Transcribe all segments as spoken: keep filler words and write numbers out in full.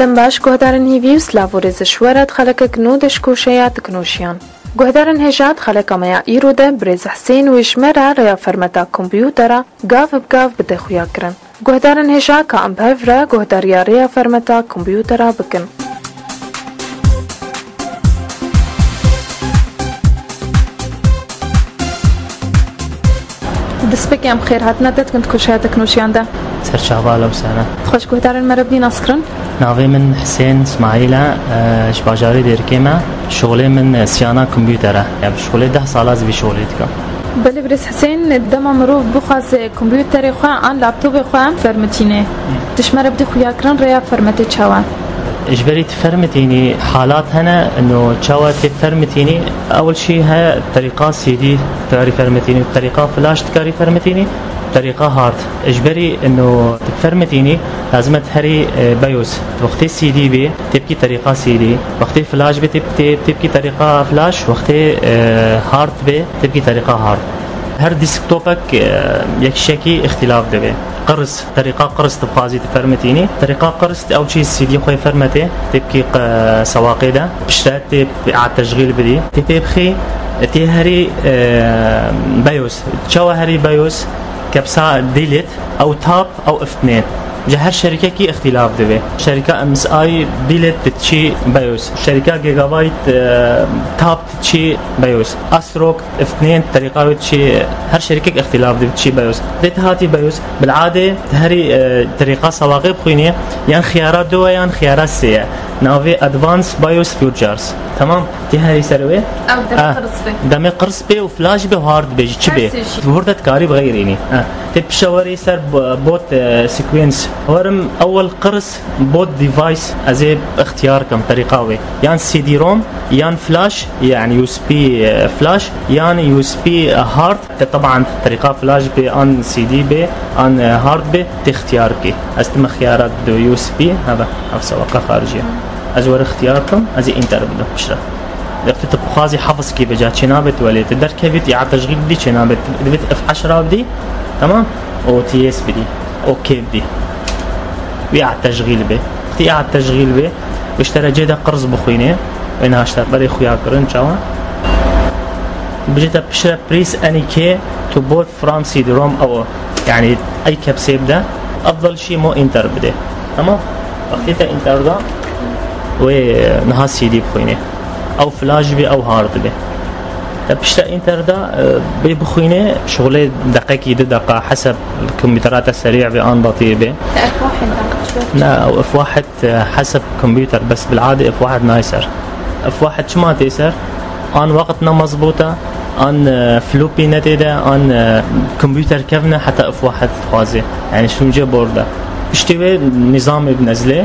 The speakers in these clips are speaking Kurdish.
Em baş guhdarên hîvî û silav û rêz ji we re di xelekek nû de ji koşeya teknolojiyan. Guhdarên hêja, di xeleka me ya îro de birêz Husên wê ji me re rêya fermeta kompûtera gav bi gav bide xuyakirin. Guhdarên hêja, ka em bi hev re guhdariya rêya fermeta kompûtera bikin. Destpêkê em bi xêr hatine te dikin di koşeya teknolojiyan de. Serçava Lewsane. Xweş guhdarên me re bidî naskirin. Navê min Hisên Smaîl e, e, ji bajarê Dêrikê me. Şolê min, e, siyana kompûter e. Ya, bi şolê deh sal ez vî şolê dikim. Belê birêz Hisên, dema mirov bixwaze kompûterê xwe an laptopê xwe fermitînê. Dişme re bidî xuyakirin rêya fermetê çawa? Ji berî tu fermitînî halat hene, no çawa tê fermitînî, ewil şî he terîqa C D dikarî fermitînî, terîqa flash dikarî fermitînî, terîqa hard. Ji berî no tu fermitînî lazim e tu herî, e, BIOS. Wextê C D bê, tê bikî terîqa C D. Wextê flash bê, tê, tê, tê bikî terîqa flash. Wextê, e, hard bê, tê bikî terîqa hard. Her desktopek, e, yek şekî îxtîlaf dibe. Qirs, terîqa qirs tu bixwazî tu fermitînî. Terîqa qirs ew çî C D xwe fermetê, tê bikî qe-, sewaqê de. Piştre tê a teşgîl bidî. Tê pê bixî, tê herî, e, BIOS. Çawa herî BIOS? Kepsa delete, ew tab, ew F eynî. Ji her şerîkekî îxtîlaf dibe. Şerîka M S I delete diçî BIOS. Şerîka Gigabyte, e, tab diçî BIOS. ASRock F eynî terîqa wê diçî, her şerîkek îxtîlaf dibe diçî BIOS. Dê tu hatî BIOS, bil'adê tu herî, e, terîqa sewaqê bixwînî, yan xiyara du ye, yan xiyara sê ye. Navê Advanced BIOS Features. Temam? Tê herî ser wê? Ew demê Ah, qirs be. Demê qirs bê û flash bê û hard bê jî çi Her bê? sê jî. Hurdet karî bixeyrînî. Ah. Tê pişewerî ser bo-, boot, e, sequence. Werim ewil qirs boot device ez ê ixtiyar kim terîqa wê. Yan C D ROM, yan flash, yani U S B, e, flash, yan U S B hard. Te teban terîqa flash bê, an C D bê, an, e, hard bê, tê ixtiyar bikî. Ez dime xiyara du, U S B, hebe, ev sewaqa xaricî ye. Ez were ixtiyar kim, ez ê enter bidim piştre. Wextê tu bixwazî hefz kî bêca, çênabê tu welê. Tu derkevî, tu îa teşgîl bidî, çênabê. Divê tu F eşra bidî, temam? Û tu yes bidî. OK bidî. Wî îa teşgîl bê. Wextê îa teşgîl bê, ji te re cê de qirs bixwînê. Wê niha ji te berê xuya kirin, çawa? Bicê te piştre press any key to boot from C D ROM ew. Yani ey kepsê bide. Efdal şî mo enter bidê. Tamam? Wextê te enter da, wê niha C D bixwînê. Ew flash bê, ew hard bê. Te piştre enter da, e, bê bixwînê, şixulê deqekî, du deqa, heseb kompûtera te serî bê an batî bê. Te F wahid da. Ne, ew F wahid, e, heseb kompûter, bes bil'adê F wahid nayê ser. F wahid çima tê ser? An wext ne mezbût e, an, e, floppy ne tê de, an, e, kompûter kevn e, heta F wahid dixwazê. Yani şûnce bor de. Piştî wê nîzamê binezlê.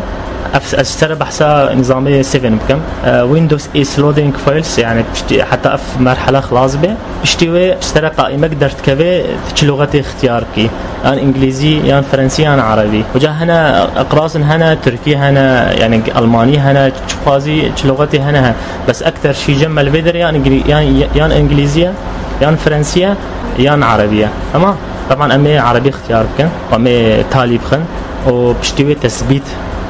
Ev, ez ji te re behsa nîzamê seven bikim. E, Windows is loading files, yani piştî heta ev merhele xilas be. Piştî wê ji te re qaimek derdikeve, tu çi luxetê ixtiyar bikî. Yan îngilîzî, yan frensî, yan erebî. Uca hene iqrazin hene, tirkî hene, yani almanî hene, çi bixwazî, çi luxetê hene hene. Bes ekter şî cem me li vê derê yan îngilî-, yan, yan îngilîzî ye, yan frensî ye, yan erebî ye. Tamam? Teban em ê erebî ixtiyar bikin, em ê talî bixin û piştî wê tesbît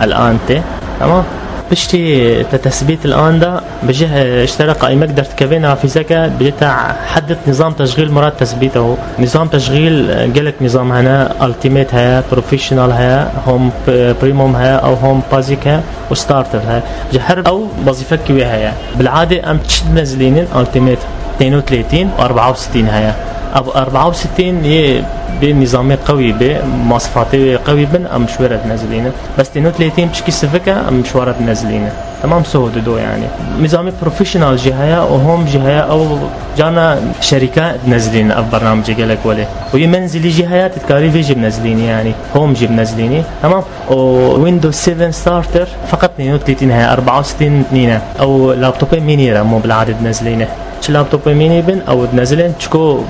el-an tê. Tamam? Piştî te tesbît el-an da, bijî, e, ji te re qaimek derdikeve nafîzeke, bijî te heddet nizam teşgîl murad tesbît ew. Nizam teşgîl, e, gelek nizam hene, Ultimate heye, Professional heye, Home, e, Premium heye, ew Home Basic heye û Starter heye. Ji her ew wezîfekî wê heye. Bil'adê em çi dinezilînin Ultimate? Têno têlêtîn û erbaa û sitîn heye. Ev erbaa û sitîn yê bê nizamê qewî bê, masifatê wê qewî bin, em ji wê re dinezilînin. Bes têno têlêtîn piçkî sivik e, em ji we re dinezilînin. Temam, soh dido yani. Nizamê professional jî heye û home jî heye, ew carna şerîka dinezilînin ev bernamecê gelek welê. Û yê menzilî jî heye, tu dikarî vê jî binezilînî yani. Home jî binezilînî. Temam. Û Windows seven Starter feqet têno têlêtîn heye, erbaa û sitîn nîne. Ew laptopê mînî re mo bil'adê dinezilîne. Çi laptopê mînî bin, ew dinezilên çiko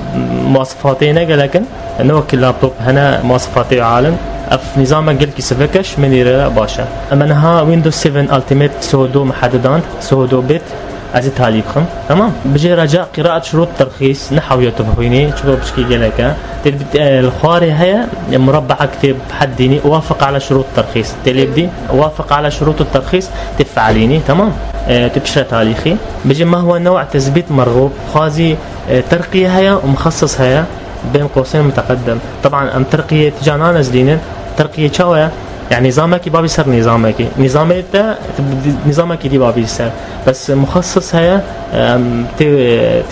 muwasifatê ne gelek in. Ne wekî laptop hene muwasifatê alin. Ev nîzame gelkî sivik e, ji mînî re baş e. Em niha Windows seven Ultimate soh du me hedidan, soh du bit. Ez ê talî bixim. Tamam. Bijê reca qiraat şurût terxîs, ne hewiya tu bixwînî, çuko piçkî gelek e. Tê bi, e, li xwarê heye, e, murabbeek tê bi hed dînî, wafaq ala şurût terxîs. Tê lê bidî, wafaq ala şurût terxîs, tê fealînî, tamam. E, tê piştre talîxî. Bijê ma huwa new' tesbît merxûb, xwazî, e, terqî heye û muxessis heye. Bên qosên muteqeddim. Taban em terqiyê tija nanezlînin. Terqiyê çawa ye? Yani nizamekî babî ser nizamekî. Nizamê te, nizamekî dî babî ser. Bes muxessis heye, em, tê,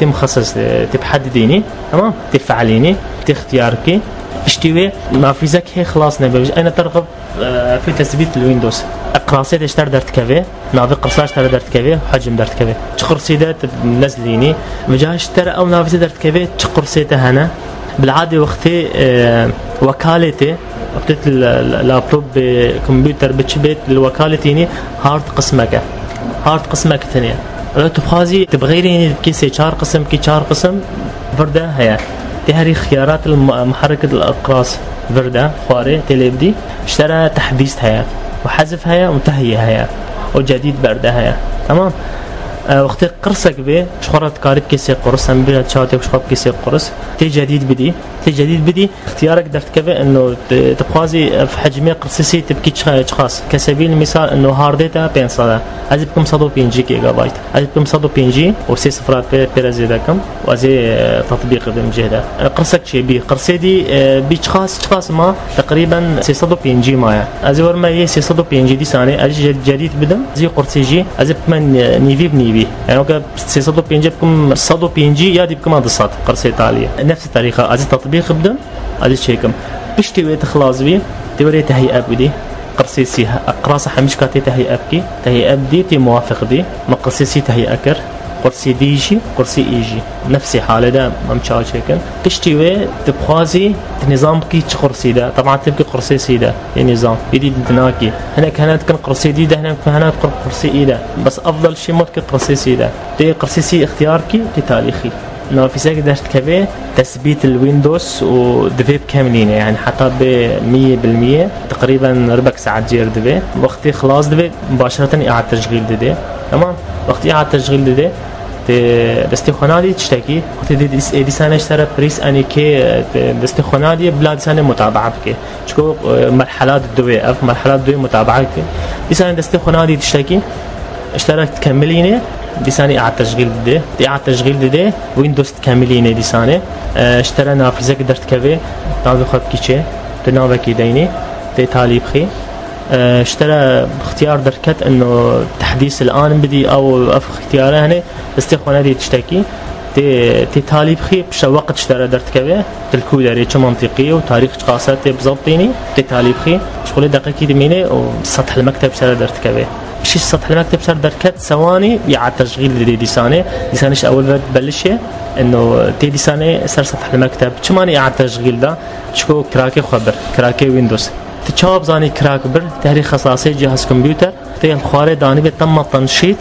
tê muxessis, tê bi hed dînî, tamam? Tê fealînî, tê ixtiyarkî. Piştî wê nafîzek hê xilas nebe. Eyne terqib, e, fê tesbît li Windows. Qirasê tê ji te re derdikeve, navê qirsa ji te re derdikeve, hecim derdikeve. Çi qirsî de tu nezlînî. Mica ji te re ew nafîze derdikeve, çi qirsê te hene. Bil'adê wextê, e, wekalê tê, wextê tu la-, la-, laptop bê, kompûter bi çi bê, li wekalê tînî hard qismek e. Hard qismek tine ye. Ew tu bixwazî, tu bi xeyrê hînî bikî sê çar qisim, bikî çar qisim, vir de heye. Tê herî xiyarat li mu-, muherrik li aqras vir de, xwarê, tê lê bidî. Ji te re tehdîst heye. Û hezf heye û tehyî heye. Û cedîd berde heye. Tamam? E, wextê qirsek bê, ji xwe re dikarî bikî sê quris, em bira çawa tê ji xwe bikî sê quris. Tê cedîd bidî. Tê cedîd bidî, ixtiyarek derdikeve, eno, tu, tu bixwazî, ev hecmê qirsisî tu bikî çi-, çiqas. Kesebîl misal, eno, hardê te pênc sed e. Ez ê bikim sed û pêncî gigabayt. Ez ê bikim sed û pêncî û sê sifrat pê, pê re zêde kim. Û ez ê, e, tatbîq bidim cihê de. E, qirsek çêbî. Qirsê dî, e, bî çiqas, çiqas ma? Teqrîben sê sed û pêncî maye. Ez ê werime yê sê sed û pêncî dîsanê, ez jî ce-, cedîd bidim. Ez ê qirsê jî, ez ê bikime, e, nîvî bi nîvî. Yani weke sê sed û pêncî bikim sed û pêncî ya dî bikima du sed qirsê taliyê. Nefsê tarîxa, ez ê tatbîq bidim, ez ê çêkim. Piştî wê tu xilas bî, tê werê tehyîe bidî. Qirsê sî, qirasa hemîşka tê tehyîe bikî. Tehyîe bidî, tê muwafiq bî. Me qirsê sî tehyîe kir. Qirsê dî jî, qirsê î jî. Nefsê halê de em çawa çêkin. Piştî wê tu bixwazî, tu nîzam bikî çi qirsî de. Teban tê bikî qirsê sî de. Yê nîzam. Êdî dinakî. Hinek hene dikin qirsê dî de, hinek hene dikin qirsê î de. Bes efdel şî mod ki qirsê sî de. Tê qirsê sî ixtiyar kî, tê talîxî. Nafîzek derdikeve, tesbît li Windows û divê bikemilîne. Yani heta bê miyê bil miyê, teqrîben ribek saet cêr divê. Wextê xilas divê, mubaşereten îade teşxîl didê. Tamam? Wextê îade teşxîl didê, tê destê xwe nadî tiştekî, wextê dê dîs-, ê dîsane ji te re prîs enî kê, tê destê xwe nadî, bila dîsane mutabaa bike. Çiko, e, merhela di duwê, ev merhela di duwê mutabaa dike. Dîsane destê xwe nadî tiştekî, ji te re dikemilîne, dîsane îade teşxîl didê. Tê îade teşxîl didê, Windows dikemilîne dîsane. E, ji te re nafîzek derdikeve, navê xwe bikî çê, tu navekî deynî, tê talî bixî. E, ji te re ixtiyar derket, eno tehdîs li an bidî, ew, ev ixtiyare hene, destê xwe nedî tiştekî. Tê, tê talî bixî, pişe weqt ji te re derdikeve, tu li ku derê, çi mantîqî û tarîx çiqas e, tê bizebtînî, tê talî bixî, ji xwe lê deqekî dimîne û sethil mekteb ji te re derdikeve. Şîş sethil mekteb ser derket, sewanî îade teşxîl didê dîsanê. Dîsanê ji ewil ve belişê, eno tê dîsanê ser sethil mekteb. Çimanî îade teşxîl da? Çiko kirakê xwe bir, kirakê Windows. Tu çawa bizanî kirak bir? Tehrî xesasê cihaz kompûter. Tê li xwarê danî bê temma tenşît,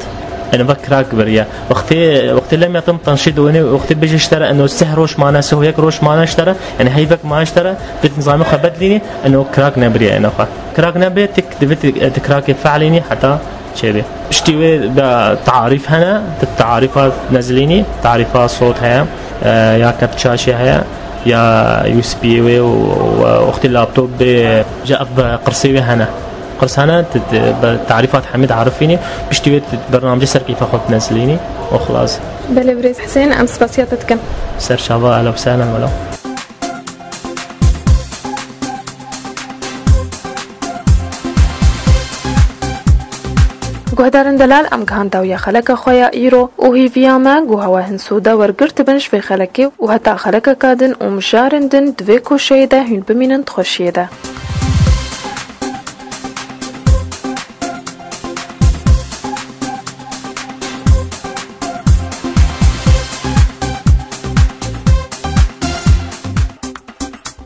eno ve kirak biriye. Wextê, wextê lem ya tem tenşît û eno wextê bêje ji te re, eno sih roj mane, sih û yek roj mane ji te re, yani heyvek mane ji te re, tu nizamê xwe bedlînî, eno kirak nebiriye, eno xwe. Kirak nebê, tu divê tu, tu kirakê fealînî heta çêbê. Piştî wê de tarîf hene, tu tarîfa nezlînî, tarîfa sot heye, e, ya kepçaşê heye, ya U S B wê û, û wextê laptop bê, ji ev bi qirsê wê hene. Qirs hene, tu, tu bi tarîfat hemî diarifînî, piştî wê tu bernamecê ser keyfa xwe dinezlînî û xilas. Belê birêz Husên, em spasiya te dikin. Ser çava, ehlen we sehlen wela. Guhdarên delal, em gihan dawiya xeleka xwe ya îro û hêviya me ku hewe hin sûde wergirtibin ji vê xelekê û heta xelekeka din û mijarên din di vê koşeyê de hûn bimînin di xweşiyê de.